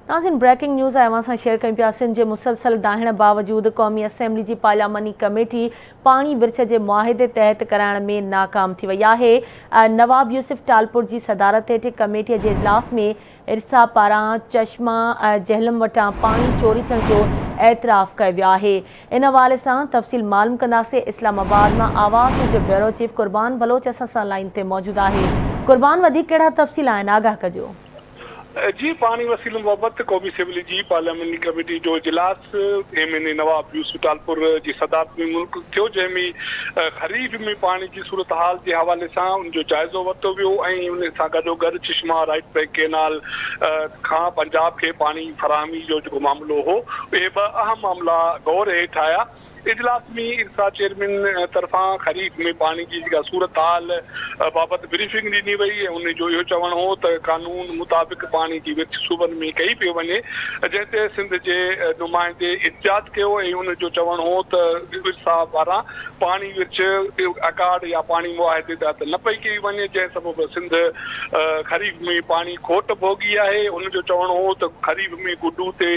ناظرين breaking news آهي اوهان سان شيئر ڪيون پيا. سنڌ جي مسلسل دانهڻ باوجود قومي اسيمبلي جي پارلياماني ڪميٽي پاڻي ورڇ جي معاهدي تحت ڪرائڻ ۾ ناڪام ٿي وئي آهي. نواب يوسف ٽالپور جي صدارت هيٺ ڪميٽي جي اجلاس ۾ ارسا پاران چشما جهلم وٽان پاڻي چوري ٿيڻ جو اعتراف ڪيو ويو آهي. ان حوالي سان تفصيل معلوم ڪنداسين. اسلام آباد مان آواز نيوز جو بيورو چيف قربان بلوچ اسان سان لائين تي موجود آهي. قربان، وڌيڪ ڪهڙا تفصيل آهن، آگاهه ڪجو. جي پاڻي وسيلن بابت قومي اسيمبلي جي پارلياماني ڪميٽي جو اجلاس M N A Nawab Yousuf Talpur جي صدارت ۾ منعقد ٿيو، جنهن ۾ خريف ۾ پاڻي جي صورتحال جي حوالي سان ان جو جائزو ورتو ويو ۽ ان سان گڏوگڏ چشما رائيٽ بينڪ ڪينال کان پنجاب کي پاڻي فراهمي جو جيڪو معاملو هو، اهي ٻه اهم معاملا غور هيٺ آيا. اجلاس ۾ ارسا چيئرمين طرفان خريف ۾ پاڻي جي جيڪا صورتحال بابت بريفنگ ڏني وئي ۽ ان جو اهو چوڻ هو ته قانون مطابق پاڻي جي ورڇ صوبن ۾ ڪئي پئي وڃي، جنهن تي سنڌ جي نمائندي احتجاج ڪيو ۽ ان جو چوڻ هو ته ارسا پاران پاڻي ورڇ اڪارڊ يا پاڻي معاهدي تحت نه پئي ڪئي وڃي، جنهن سبب سنڌ خريف ۾ پاڻي کوٽ ڀوڳي آهي. هن جو چوڻ هو ته خريف ۾ گڊو تي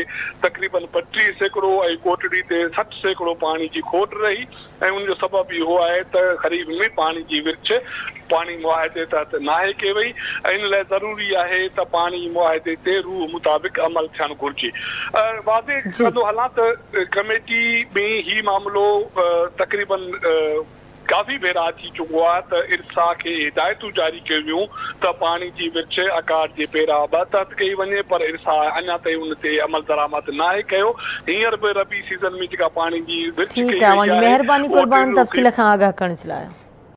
تقريبن 35% ۽ ڪوٽڙي تي 60% پاڻي جي کوٽ رهي ۽ ان جو سبب اهو آهي ته خريف ۾ پاڻي جي ورڇ پاڻي معاهدي تحت ناهي ڪئي وئي ۽ ان لاء ضروري آهي ته پاڻي معاهدي تي روح مطابق عمل ٿيڻ گهرجي. واضح ڪندو هلان ته ڪميٽي ۾ هي معاملو تقريبن ڪافي ڀيرا اچي چڪو آهي ته ارسا کي هدايتون جاري ڪيون ويون ته پاڻي جي ورڇ اڪارڊ جي پيرا 2 تحت ڪئي وڃي، پر ارسا اڃا تائين ان تي عملدرآمد ناهي ڪيو. هينئر به ربيع سيزن ۾ جيڪا پاڻي جي ورڇ ٺيڪ ڪئي آهي، وئي اوهان جي آهي مهرباني اهو قربان 3 تفصيل کان آگاهه ڪرڻ جي لاء.